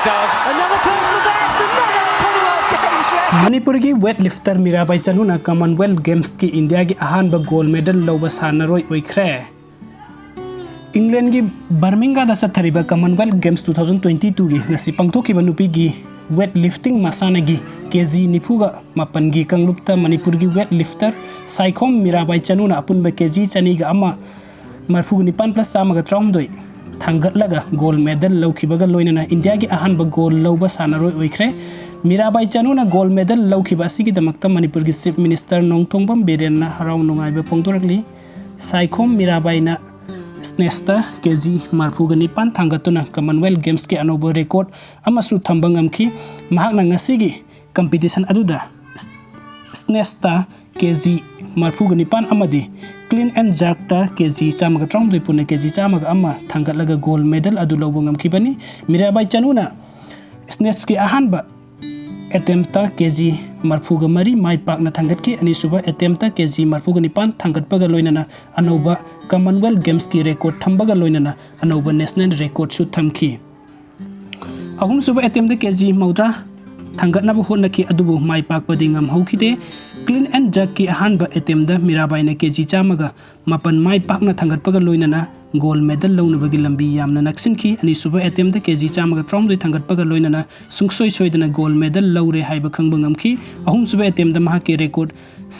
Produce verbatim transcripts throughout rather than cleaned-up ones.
Does. Another personal best, another Commonwealth Games record. ꯃꯅꯤꯄꯨꯔꯒꯤ weight lifter Mirabai ꯆꯅꯨꯅ Commonwealth Gamesꯀꯤ ꯏꯟꯗꯤꯌꯥꯒꯤ ꯑꯍꯥꯟꯕ gold medal ꯂꯧꯕ ꯁꯥꯟꯅꯔꯣꯏ ꯑꯣꯏꯈ꯭ꯔꯦ꯫ ꯏꯪꯂꯦꯟꯒꯤ ꯕꯔꯃꯤꯡꯒꯥꯗ ꯆꯠꯊꯔꯤꯕ Commonwealth Games two thousand twenty twoꯒꯤ ꯉꯁꯤ ꯄꯥꯡꯊꯣꯛꯈꯤꯕ ꯅꯨꯄꯤꯒꯤ weight lifting ꯃꯁꯥꯟꯅꯒꯤ ꯀꯦ ꯖꯤ ꯅꯤꯐꯨꯒ ꯃꯥꯄꯟꯒꯤ ꯀꯥꯡꯂꯨꯞꯇ ꯃꯅꯤꯄꯨꯔꯒꯤ weight lifter ꯁꯥꯏꯈꯣꯝ ꯃꯤꯔꯥꯕꯥꯏ ꯆꯅꯨꯅ ꯑꯄꯨꯟꯕ ꯀꯦ ꯖꯤ ꯆꯅꯤꯒ ꯑꯃ ꯃꯔꯐꯨꯒ ꯅꯤꯄꯥꯟ plus ꯆꯥꯝꯃꯒ ꯇꯔꯥꯍꯨꯝꯗꯣꯏ ꯊꯥꯡꯒꯠꯂꯒ gold medal ꯂꯧꯈꯤꯕꯒ ꯂꯣꯏꯅꯅ ꯏꯟꯗꯤꯌꯥꯒꯤ ꯑꯍꯥꯟꯕ gold ꯂꯧꯕ ꯁꯥꯟꯅꯔꯣꯏ ꯑꯣꯏꯈ꯭ꯔꯦ꯫ ꯃꯤꯔꯥꯕꯥꯏ ꯆꯅꯨꯅ gold medal ꯂꯧꯈꯤꯕ ꯑꯁꯤꯒꯤꯗꯃꯛꯇ ꯃꯅꯤꯄꯨꯔꯒꯤ Chief Minister ꯅꯣꯡꯊꯣꯝꯕꯝ ꯕꯤꯔꯦꯟꯅ ꯍꯔꯥꯎ ꯅꯨꯡꯉꯥꯏꯕ ꯐꯣꯡꯗꯣꯔꯛꯂꯤ꯫ ꯁꯥꯏꯈꯣꯝ ꯃꯤꯔꯥꯕꯥꯏꯅ snatchꯇ ꯀꯦ ꯖꯤ ꯃꯔꯐꯨꯒ ꯅꯤꯄꯥꯟ ꯊꯥꯡꯒꯠꯇꯨꯅ Commonwealth Gamesꯀꯤ ꯑꯅꯧꯕ record ꯑꯃꯁꯨ ꯊꯝꯕ ꯉꯝꯈꯤ꯫ ꯃꯍꯥꯛꯅ ꯉꯁꯤꯒꯤ competition ꯑꯗꯨꯗ snatchꯇ ꯀꯦ ꯖꯤ ꯃꯔꯐꯨꯒ ꯅꯤꯄꯥꯟ ꯑꯃꯗꯤ clean and jerkꯇ ꯀꯦ ꯖꯤ ꯆꯥꯝꯃꯒ ꯇꯔꯥꯍꯨꯝꯗꯣꯏ ꯄꯨꯟꯅ ꯀꯦ ꯖꯤ ꯆꯥꯝꯃꯒ ꯑꯃ ꯊꯥꯡꯒꯠꯂꯒ gold medal ꯑꯗꯨ ꯂꯧꯕ ꯉꯝꯈꯤꯕꯅꯤ꯫ ꯃꯤꯔꯥꯕꯥꯏ ꯆꯅꯨꯅ snatchꯀꯤ ꯑꯍꯥꯟꯕ attemptꯇ ꯀꯦ ꯖꯤ ꯃꯔꯐꯨꯒ ꯃꯔꯤ ꯃꯥꯏ ꯄꯥꯛꯅ ꯊꯥꯡꯒꯠꯈꯤ꯫ ꯑꯅꯤꯁꯨꯕ attemptꯇ ꯀꯦ ꯖꯤ ꯃꯔꯐꯨꯒ ꯅꯤꯄꯥꯟ ꯊꯥꯡꯒꯠꯄꯒ ꯂꯣꯏꯅꯅ ꯑꯅꯧꯕ Commonwealth Gamesꯀꯤ record ꯊꯝꯕꯒ ꯂꯣꯏꯅꯅ ꯑꯅꯧꯕ national recordꯁꯨ ꯊꯝꯈꯤ꯫ ꯑꯍꯨꯝꯁꯨꯕ attemptꯇ ꯀꯦ ꯖꯤ ꯃꯧꯗ꯭ꯔꯥ ꯊꯥꯡꯒꯠꯅꯕ ꯍꯣꯠꯅꯈꯤ, ꯑꯗꯨꯕꯨ ꯃꯥꯏ ꯄꯥꯛꯄꯗꯤ ꯉꯝꯍꯧꯈꯤꯗꯦ꯫ Clean and jerkꯀꯤ ꯑꯍꯥꯟꯕ attemptꯇ ꯃꯤꯔꯥꯕꯥꯏꯅ ꯀꯦ ꯖꯤ ꯆꯥꯝꯃꯒ ꯃꯥꯄꯟ ꯃꯥꯏ ꯄꯥꯛꯅ ꯊꯥꯡꯒꯠꯄꯒ ꯂꯣꯏꯅꯅ gold medal ꯂꯧꯅꯕꯒꯤ ꯂꯝꯕꯤ ꯌꯥꯝꯅ ꯅꯛꯁꯤꯟꯈꯤ꯫ ꯑꯅꯤꯁꯨꯕ attemptꯇ ꯀꯦ ꯖꯤ ꯆꯥꯝꯃꯒ ꯇꯔꯥꯍꯨꯝꯗꯣꯏ ꯊꯥꯡꯒꯠꯄꯒ ꯂꯣꯏꯅꯅ ꯁꯨꯡꯁꯣꯏ ꯁꯣꯏꯗꯅ gold medal ꯂꯧꯔꯦ ꯍꯥꯏꯕ ꯈꯪꯕ ꯉꯝꯈꯤ꯫ ꯑꯍꯨꯝꯁꯨꯕ attemptꯇ ꯃꯍꯥꯛꯀꯤ record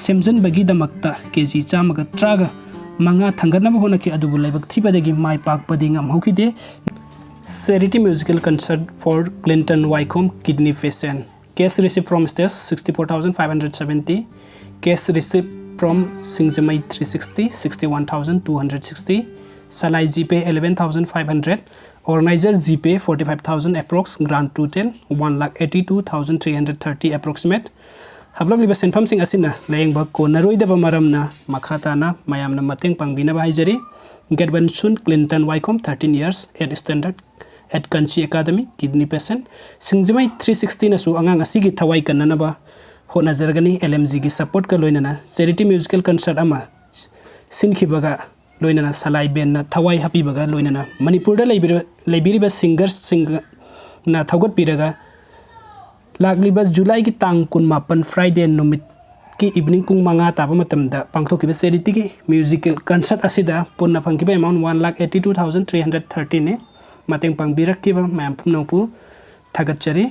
ꯁꯦꯝꯖꯤꯟꯕꯒꯤꯗꯃꯛꯇ ꯀꯦ ꯖꯤ ꯆꯥꯝꯃꯒ ꯇꯔꯥꯒ ꯃꯉꯥ ꯊꯥꯡꯒꯠꯅꯕ ꯍꯣꯠꯅꯈꯤ, ꯑꯗꯨꯕꯨ ꯂꯥꯏꯕꯛ ꯊꯤꯕꯗꯒꯤ ꯃꯥꯏ ꯄꯥꯛꯄꯗꯤ ꯉꯝꯍꯧꯈꯤꯗꯦ꯫ Charity musical concert for Clinton Waikhom, kidney patient. Cash receipt from state, sixty-four thousand five hundred seventy. Cash receipt from Singjamei three sixty, sixty-one thousand two hundred sixty. Salai GPay, eleven thousand five hundred. Organizer GPay, forty-five thousand approx. Grand total, one lakh eighty-two thousand three hundred thirty approximate. ꯍꯥꯞꯂꯛꯂꯤꯕ ꯁꯦꯟꯐꯝꯁꯤꯡ ꯑꯁꯤꯅ ꯂꯥꯌꯦꯡꯕ ꯀꯣꯟꯅꯔꯣꯏꯗꯕ ꯃꯔꯝꯅ ꯃꯈꯥ ꯇꯥꯅ ꯃꯌꯥꯝꯅ ꯃꯇꯦꯡ ꯄꯥꯡꯕꯤꯅꯕ ꯍꯥꯏꯖꯔꯤ꯫ Get well soon, Clinton Waikhom, thirteen years, eighth standard, at Kanchi Academy, kidney patient. Singjamei three sixtyꯅꯁꯨ ꯑꯉꯥꯡ ꯑꯁꯤꯒꯤ ꯊꯋꯥꯏ ꯀꯟꯅꯅꯕ ꯍꯣꯠꯅꯖꯔꯒꯅꯤ꯫ LMGꯒꯤ supportꯀ ꯂꯣꯏꯅꯅ charity musical concert ꯑꯃ ꯁꯤꯟꯈꯤꯕꯒ ꯂꯣꯏꯅꯅ ꯁꯂꯥꯏ bandꯅ ꯊꯋꯥꯏ ꯍꯥꯞꯄꯤꯕꯒ ꯂꯣꯏꯅꯅ ꯃꯅꯤꯄꯨꯔꯗ ꯂꯩꯕꯤꯔ-, ꯂꯩꯕꯤꯔꯤꯕ singersꯁꯤꯡꯒ ꯅ ꯊꯧꯒꯠꯄꯤꯔꯒ ꯂꯥꯛꯂꯤꯕ ꯖꯨꯂꯥꯏꯒꯤ ꯇꯥꯡ ꯀꯨꯟꯃꯥꯄꯟ Friday ꯅꯨꯃꯤꯠꯀꯤ evening ꯄꯨꯡ ꯃꯉꯥ ꯇꯥꯕ ꯃꯇꯝꯗ ꯄꯥꯡꯊꯣꯛꯈꯤꯕ charityꯒꯤ musical concert ꯑꯁꯤꯗ ꯄꯨꯟꯅ ꯐꯪꯈꯤꯕ amount one lakh eighty two thousand three hundred thirtyꯅꯤ꯫ ꯃꯇꯦꯡ ꯄꯥꯡꯕꯤꯔꯛꯈꯤꯕ ꯃꯌꯥꯝ ꯄꯨꯝꯅꯃꯛꯄꯨ ꯊꯥꯒꯠꯆꯔꯤ꯫